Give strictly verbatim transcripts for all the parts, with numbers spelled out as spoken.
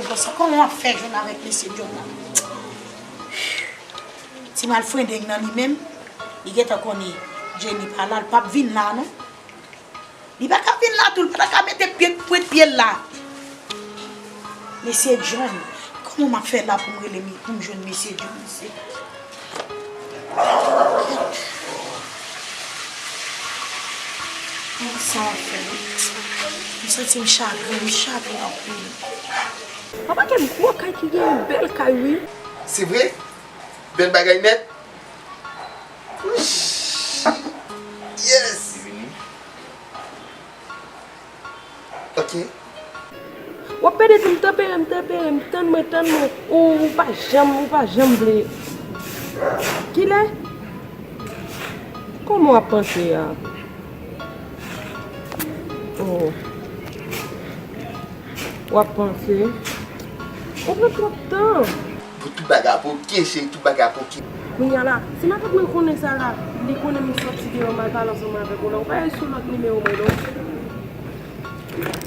Konsa, kòman w ap fè jwenn avèk mesye John nan? Ti malfrendeng nan li menm, li gentan konnen Jenny pa la, l p ap vin la non. Li pa ka vin la tou, li pa ta ka mete pye, pwent pye l la. Mesye John, kòman m ap fè la pou m rele, pou m jwenn mesye John, mesye? Kòman sa w ap fè? M santi m chagren, m chagren anpil. Papa, gen gwo kay ki gen bèl kay, wi. Se vre? Bèl bagay nèt. Yes! Ok. W ap pede di m tanpere m, tanpere m, tann mwen, tann mwen. Ou, ou pa janm, ou pa janm vle. Kilè? Kòman w ap panse a? Oh. W ap panse? Ou pran twòp tan. Pou tout bagay ap oke, cheri, tout bagay ap oke. Kounye a la, si matant mwen konnen sa la, li konnen m soti deyò m al pale ansanm avèk ou la, ou pa al sou lòt nimewo mwen non.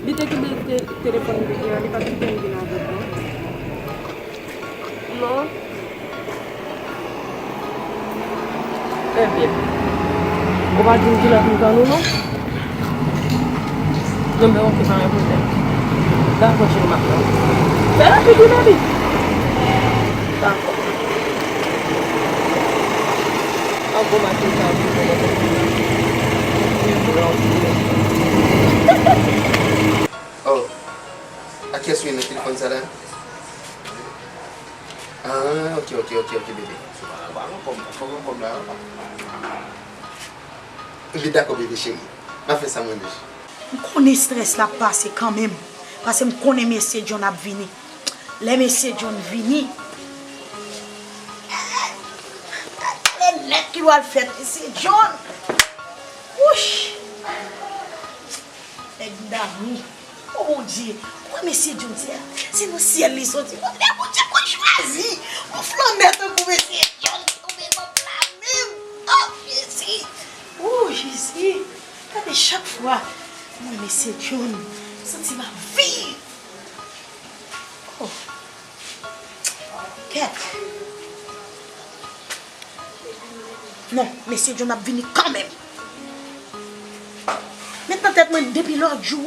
Li te kenbe te-, telefòn bebe a, li pa t kite m vin avèk mwen. Non. Ebyen, ou pa di m kilè pou m tann ou non? Non, men oke, pa gen pwoblèm. Dakò, cheri, m ap tann. Fè rapid wi, baby. Dakò. An gwo maten sa ap vin fè lè. Oh. A kiyès ou ye nan telefòn sa la? Ah, ok, ok, ok, ok, bebe. Li dakò, bebe cheri. M ap fè sa mwen menm. M konnen strès la ap pase kanmenm, paske m konnen mesye John ap vini. Lè mesye John vini, lè nèt ki pral fèt, mesye John. Wouch! Nèg damou. O Bondye, ou wè mesye John se, se nan syèl li soti. Bondye, Bondye konn chwazi yon flannè tankou mesye John tonbe nan pla menm. O Jezi! O Jezi! Gade chak fwa m wè mesye John, m santi m ap viv. Oh. Kèt. Non, mesye John ap vini kanmenm. Met nan tèt mwen depi lòt jou.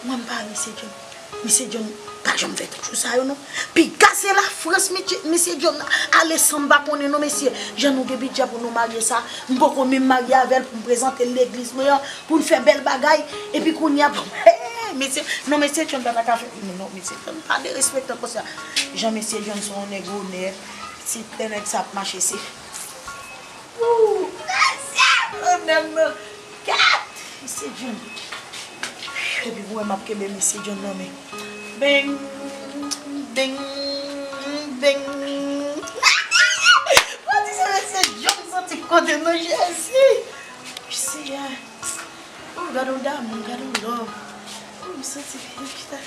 Mwen m pa wè mesye John. Mesye John pa janm fè tout jou sa yo non. Piga se Lafrans, mesye, mesye John ale san m pa konnen non, mesye. Jan nou gen bidjè pou nou marye sa, m poko menm marye avè l pou m prezante l legliz mwen an, pou n fè bèl bagay. Epi kounye a, bon, hey, mesye, non, mesye John pa ta ka fè, non, non, mesye John pa derespektan konsa. Jan mesye John se yon nèg onèt, si lè nèg sa ap mache, se Ooh, mesye, flannè m nan. Gad! Mesye John. Epi pou wè m ap kenbe mesye John nan men. Beng, beng, beng. Mwen di se mesye John soti kote nan Jezi. Mesye a. Oh, gad on damou, gad on love. Oh, m santi li chita.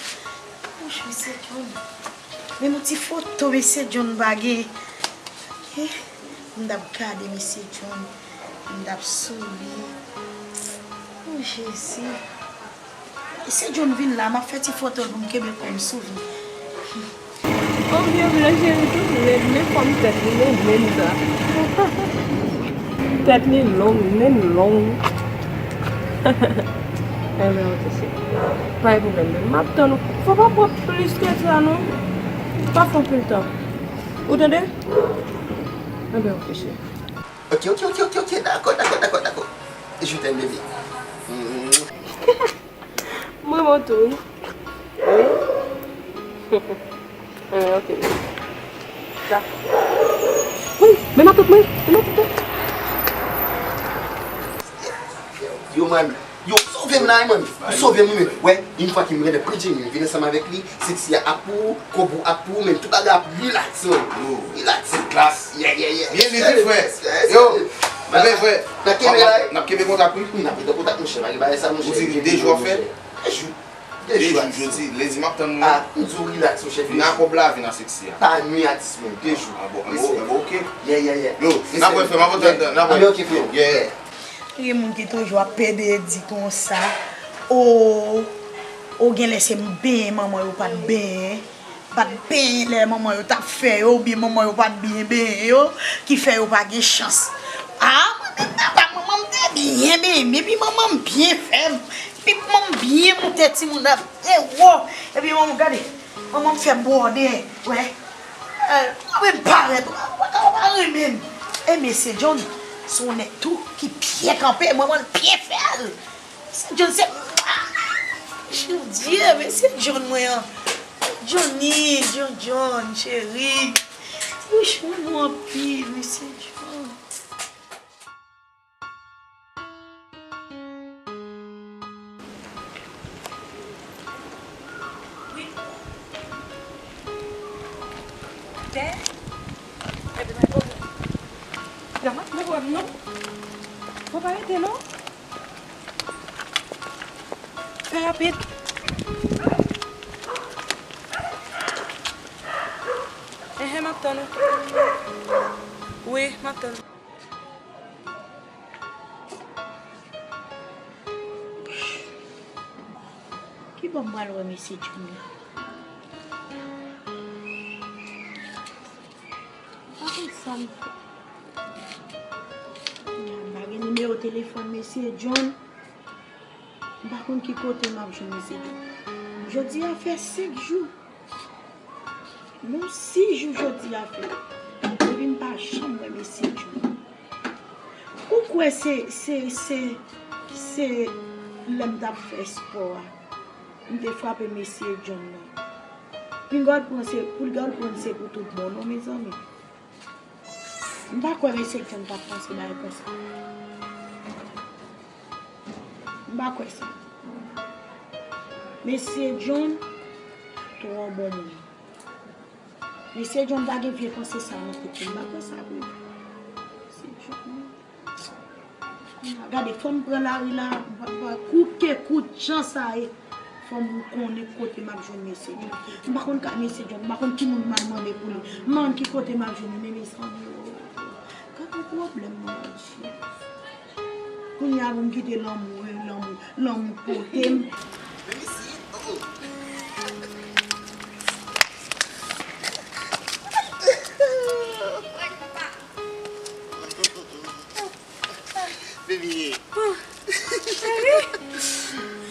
Bouch mesye John. Men yon ti foto mesye John pa gen. Eh, m t ap gade mesye John. M t ap souri. Oh, Jezi. Mesye John vin la, m ap fè ti foto l pou m kenbe kòm souvni. Yon vye vle cheri tou lèd, men fòm tèt li, men menm sa. Tèt li long, men l long. Enben, ok, cheri. Pa gen pwoblèm, men m ap tann ou. Fò pa pran plis ke sa, non. Pa fè anpil tan. Ou tande? Enben, ok, cheri. Ok, ok, ok, ok, ok. Dakò, dakò, dakò, dakò. Je t'aime, bébé. Mm. M renmen w tou, wi. Wi. Eh, ok. Sa. Wi, men matant mwen, men matant mwen. Yo, man. Yo, sove m la, man. Ou sove m, wi, men. Wè, yon fwa ke m rele Bridging, m vin ansanm avèk li, Sexy a ap pou ou, Kobo ap pou ou, men tout bagay ap relax, man. Yo. Relax, class. Yeah, yeah, yeah. Byen di, frè. Yo, enben, frè. N ap kenbe la, wi. N ap kenbe kontak, wi. N ap kenbe kontak, monchè. Pa gen bagay sa, monchè. Ou di de jou ap fè? De jou. De jou, jodi, lendi m ap tann ou. Ah, m di w relax, monchè. Vin a Kobo la, vin a Sexy a. Pa nwi atis mwen, de jou. Ah bon, ah bon, ok. Yeah, yeah, yeah. Yo, n ap wè, frè, m ap tann, n ap wè. Ah, men ok, frè. Yeah. Gen moun ki toujou ap pede di konsa. Oh. O, genlè se benyen manman yo pa t benyen, pa t benyen lè manman yo t ap fè yo, oubyen manman yo pa t byen benyen yo, ki fè yo pa gen chans. A, mwen menm papa, manman m te byen benyen m, epi manman m byen fè m, epi manman m byen moute timoun nan byen wo, epi manman m gade, manman m fè m bwòde, wè. Mwen menm parèt, ou pa, ou pa, ou pa renmen m. E mesye John, se yon nèg tou ki byen kanpe, mwen, mwen byen fè l. Mesye John se, Joudye, mesye John mwen an. Johnny, John, John, cheri. Wouch, mwen renmen w anpil, mesye John. Wi. Dè? Epi mwen, ok. Dama, mwen wè m non. Fò pa rete non. Fè rapid. Enhen, m ap tann ou. Wi, m ap tann ou. Kibò m pral wè mesye John nan? M pa konn sa m fè. M pa gen nimewo telefòn mesye John. M pa konn ki kote m ap jwenn mesye John. Jodi a fè senk jou. Non, sis jou jodi a fè. Depi m pa janm wè mesye John. Ou kwè se, se, se, se lè m t ap fè espò a, m te frape mesye John nan. Pinga w pran se, pou l gade pran se pou tout bon, non, mezanmi. M pa kwè mesye John t ap panse bagay konsa. M pa kwè sa. Mesye John twò bon moun. Mesye John pa gen vye panse sa nan tèt li. M pa kwè sa vre. Mesye John. Gade, fò m pran lari la, m pa, pa, kout ke kout, jan sa ye. Fò m konnen kote m ap jwenn mesye John. M pa konn kay mesye John, m pa konn ki moun m al mande pou li. M pa konn ki kote m ap jwenn li, men mezanmi, o, gade pwoblèm mwen, Bondye. Kounye a pou m kite lanmou, lanmou, lanmou pote m. Baby.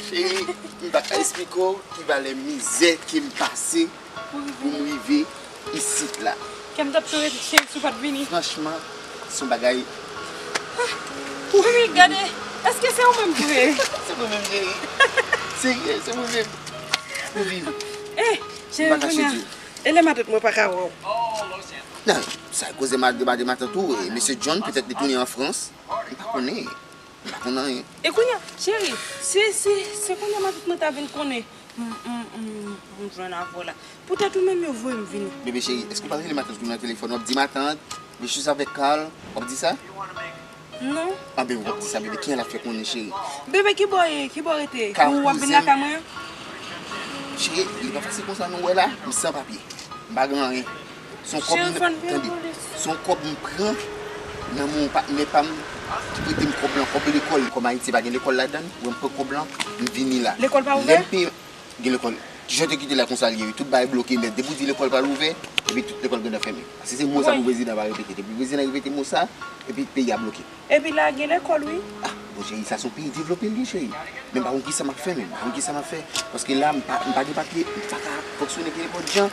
Cheri, m pa ka esplike w ki valè mizè ke m pase pou m rive isit la. Kè m t ap chore, cheri, si w pa t vini. Franchman, se yon bagay. Baby, gade, èske se ou menm vre? Se mwen menm, cheri. Serye, se mwen menm. Baby. Eh, cheri, kounye a. E lè matant mwen pa ka wè w? Nan, sa koze ma, de ma, de matant ou, e mesye John, petèt li tounen an Frans. M pa konnen. M pa konn anyen. E kounye a, cheri, se, se, se kounye a matant mwen ta vin konnen m, m, m, m jwenn avè w la. Poutèt ou menm yo voye m vini. Bebe cheri, èske w pa rele matant ou nan telefòn, w ap di matant, je suis avec Carl, w ap di sa? Non. Anben, w ap di sa, bebe, kijan l ap fè konnen, cheri? Bebe, kibò w ye? Kibò w rete? Ou w ap vin lakay mwen? Cheri, li pa fasil konsa non, w wè la, m san papye. M pa gen anyen. Se yon kòb m, tande, se yon kòb m pran nan men yon patnè pa m ki prete m kòb lan, kòb lekòl, kòm Ayiti pa gen lekòl ladan l, mwen m pran kòb lan, m vini la. Lekòl pa ouvè? Lè m peye, gen lekòl. Jan te kite la konsa l ye, wi, tout bagay bloke nèt. Depi w di lekòl pral ouvè, epi tout lekòl gentan fèmen. Paske se mo sa pou prezidan pa repete. Depi prezidan repete mo sa, epi peyi a bloke. Epi la gen lekòl, wi. Ah, bon, cheri, sa se yon peyi devlope l ye, cheri. Men m pa konn kisa m ap fè, menm. M pa konn kisa m ap fè. Paske la, m pa, m pa gen papye, m pa ka fonksyone ke nenpòt jan.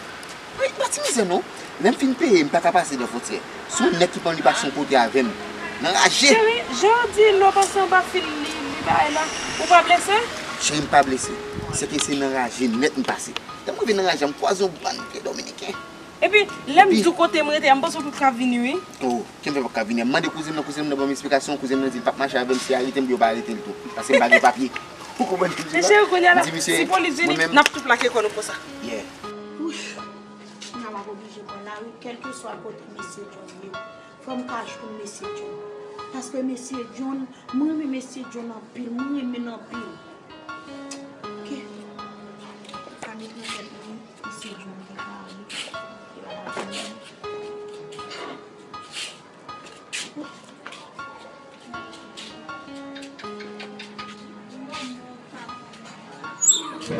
Wi, m pa ti mizè, non. Lè m fin peye, m pa ka pase nan fwontyè. Se yon nèg ki pran li pase yon kote avè m. M anraje. Cheri, jan w di lè w pase anba fil li, li bagay la, ou pa blese? Cheri, m pa blese. Se ke se nan raje nèt m pase. Lè m rive nan raje a, m kwaze yon bann vye dominiken. Epi, lè m di w kote m rete a, m panse w p ap ka vini, wi. Oh, ki m fè p ap ka vini a? M mande kouzen m nan, kouzen m nan ban m esplikasyon, kouzen m nan di l p ap mache avè m, si arete m, yo pa arete l tou. Paske m pa gen papye. Ou konprann sa m di la? Mesye, kounye a la, si polis vini, n ap tou plake kò nou konsa. Yeah. Wouch. Kounye a m ap oblije pran lari, kèlkeswa kote mesye John ye. Fò m ka jwenn mesye John. Paske mesye John, mwen renmen mesye John anpil, mwen renmen l anpil. Ok. Sa met nan tèt mwen, mesye John te ka ale. Li pa ta vini. Jezi.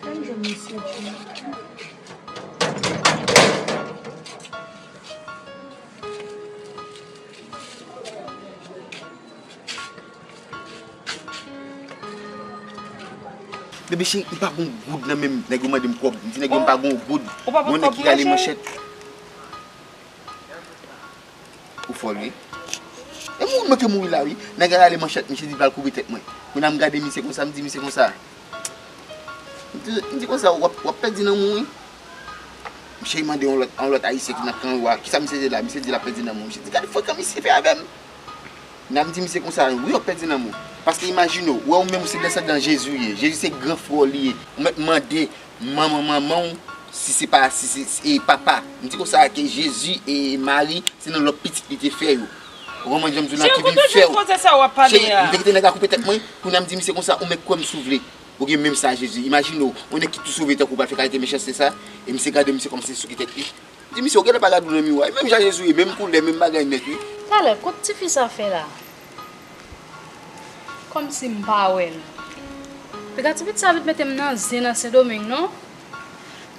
Fè m jwenn mesye Jimmy. Bebe cheri, m pa gon goud nan men m. Nèg yo mande m kòb. M di nèg yo m pa gon goud. Ou pa pot kòb pou mwen, cheri? Yon nèg ki rale manchèt. Ou fòl wi. E moun mwen ke mouri la wi. Nèg la rale manchèt, misye di l pral koupe tèt mwen. Kounye a m gade misye konsa, m di misye konsa. M di, m di konsa, w ap, w ap pèdi nanm ou wi. Misye mande yon lòt, yon lòt ayisyen ki nan kan yo a, kisa misye te la? Misye di l ap pèdi nanm ou. Misye di, gade frekan misye fè avè m. N ap di misye konsa, wi, w ap pèdi nanm ou. Paske imajine w, wè ou menm ou se desandan Jezi w ye. Jezi se gran frè w li ye. Ou mèt mande manman manman w si se pa, si se, e papa. M di konsa ke Jezi e Mari se nan lòt pitit li te fè yo. Ou konprann jan m di w la ki vin fè w. Cheri, m te kite nèg la koupe tèt mwen, kounye a m di misye konsa, ou mèt kwè m si w vle. Ou gen menm sa Jezi. Imajine w, yon nèg ki tou sove tankou w pral fè kalite mechanste sa, e misye gade misye kòmsi se souke tèt li. Di misye, ou genlè pa gade w nan miwa. E menm jan Jezi ye, menm koulè, menm bagay nèt wi. Talè, kot tifi sa fè la? Kòmsi m pa wè l. Piga ti pitit sa vin mete m nan zen nan Sendomeng non.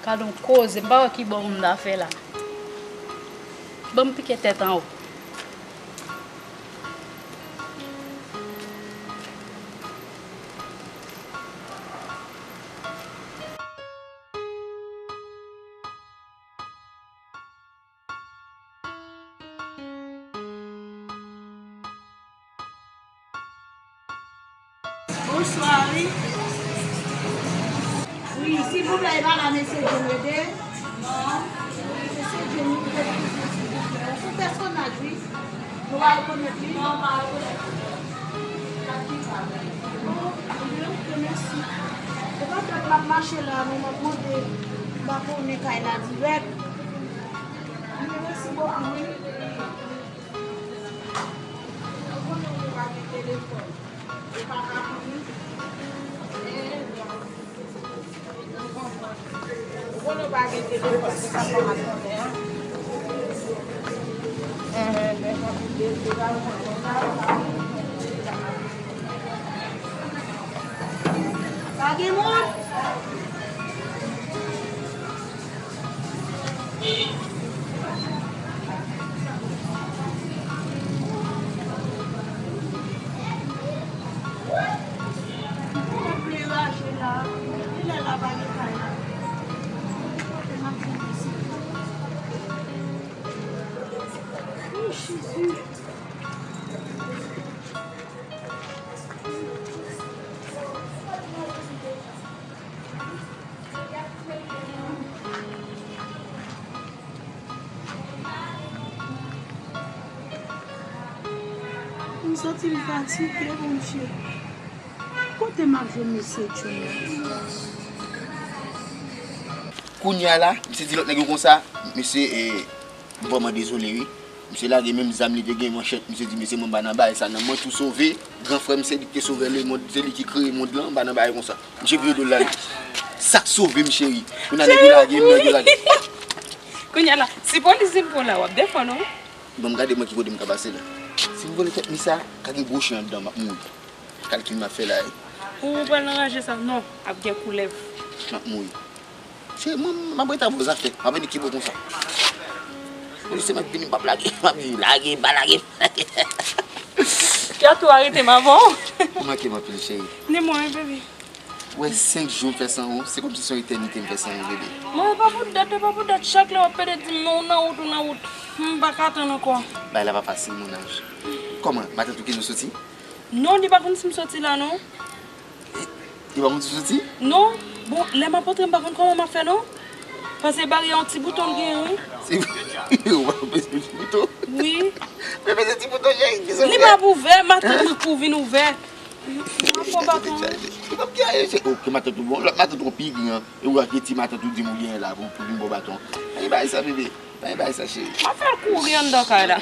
Gad on koze, m pa wè ki bò pou m ta fè la. Ban m pike tèt anwo. Bonswa wi. Wi, silvouplè, e pa la mesye John rete? Non. Mesye John, silvouplè. Se pèsonaj wi. Nou pa rekonèt li? Non, pa rekonèt. Bon, ebyen, ok, mèsi. E pa dat m ap mache la, non, m ap mande, m pa konnen kay la dirèk. Mèsi bokou, wi. Ou konnen ou pa gen telefòn. Ou pa ka konnen. Ou konnen w pa gen telefòn, se sa fè w ap konnen an. Pa gen moun. M santi m fatige, Bondye. Kote m ap jwenn mesye John nan? Kounye a la, misye di lòt nèg yo konsa, mesye, e, m vrèman dezole wi. Misye lage menm zam li te gen, manchèt, misye di, mesye, mwen m pa nan bagay sa non, mwen tou sove, gran frè m se li ki te sove lemonn, se li ki kreye mond lan, m pa nan bagay konsa. Misye vire do l ale. Sa k sove m, cheri? Kounye a nèg yo lage m, nèg yo lage. Kounye a la, si polis vin pran w la, w ap defann ou. Bon, m gade mwen ki kote m ka pase la. Si m vole tèt mi sa, ka gen gwo chen anndan, m ap mouri. Kalkil m ap fè la, wi. Ou pral nan ranje sa? Non, ap gen koulèv. M ap mouri. Se mwen, m ap rete avè w zafè. M ap vin ki bo konsa. Polisye m ap vini, m p ap lage. M ap di, lage, pa lage. Kè tou arete m avan w. Ou manke m anpil, cheri. Ni mwen, wi, baby. Ou wè senk jou m fè san ou, se kòmsi se yon etènite m fè san ou, bebe. Mwen, e pa pou dat, e pa pou dat. Chak lè w ap pede di m non, ou nan wout, ou nan wout. M pa ka tann ankò. Bagay la pa fasil, mon ange. Kòman, matant ou kite w soti? Non, li pa konn si m soti la, non. Li pa konn si w soti? Non. Bon, lè m ap antre, m pa konn kòman m ap fè, non. Paske baryè yon ti bouton l genyen, wi. Ti bouton? Ou pa konn peze ti bouton? Wi. Men peze ti bouton, cheri, kisa w fè? Li p ap ouvè, matant mwen pou vin ouvè. M ap pran baton, wi. Li p ap gen anyen, se, oh, ke matant ou bon. Lòt matant ou pi gran. E ou ak ti matant ou di m ou genyen la pou, pou vin bon baton. Anyen bagay sa, bebe. Anyen bagay sa, cheri. M ap fè l kouri anndan kay la.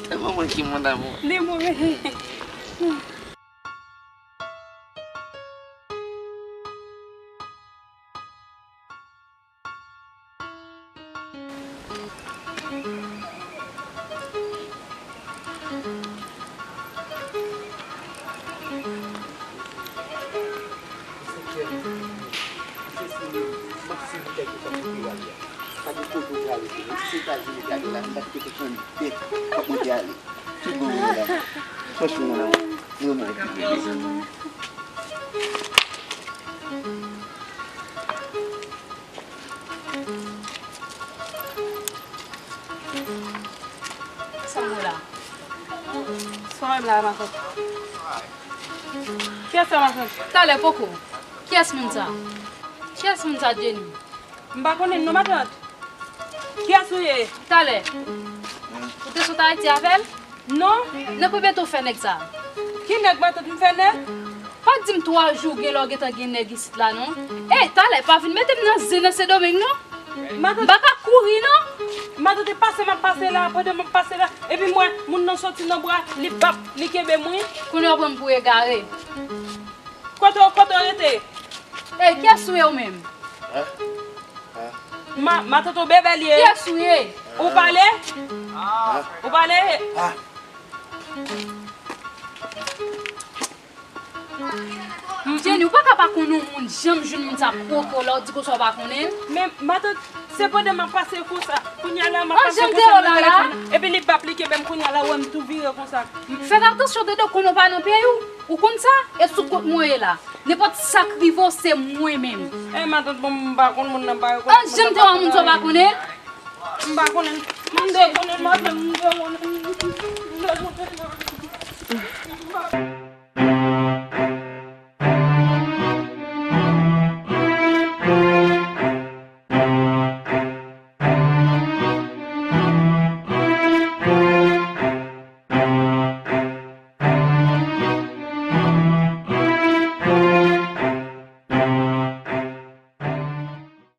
Tèlman manke mon amour. Li mouri. Sa m wè la? Sa w wè m la, matant? Kiyès sa, matant? Talè poko. Kiyès moun sa? Kiyès moun sa, Jenny? M pa konnen non, matant. Kiyès ou ye? Talè. Ou te sot Ayiti avè l? Non. Nan konbyen tan w fè nèg sa? Ki nèg, matant, m fè nèg? Pa di m twa jou gen lè w gentan gen nèg isit la non. Ey, talè, pa vin mete m nan zen nan Sendomeng non. M pa ka kouri non. Matant, e pase m ap pase la, pandan m ap pase la. Epi m wè moun nan soti nan bwa, li bap, li kenbe m wi. Kounye a w pran m pou egare. Kote w, kote w rete? Ey, kiyès ou ye ou menm? Ma, matant, ou bèbè l ye. Kiyès ou ye? Ou pale? Ou pale? Jenny, ou pa ka pa konn yon moun, janm jwenn moun sa poko la, ou di konsa ou pa konnen l. Men, matant, se pandan m ap pase konsa. Kounye a la, m ap pase konsa nan telefòn. Epi li bap, li kenbe m, kounye a la, ou wè m tou vire konsa. Fè atansyon, tande, konnen w pa nan peyi w. Ou konn sa? E sou kont mwen ye la. Nenpòt sa k rive w, se mwen menm. Eh, matant, bon, m pa konn moun nan, m pa rekonèt moun nan, m pa konnen. M pa konnen. M te konnen, matant, m te konnen.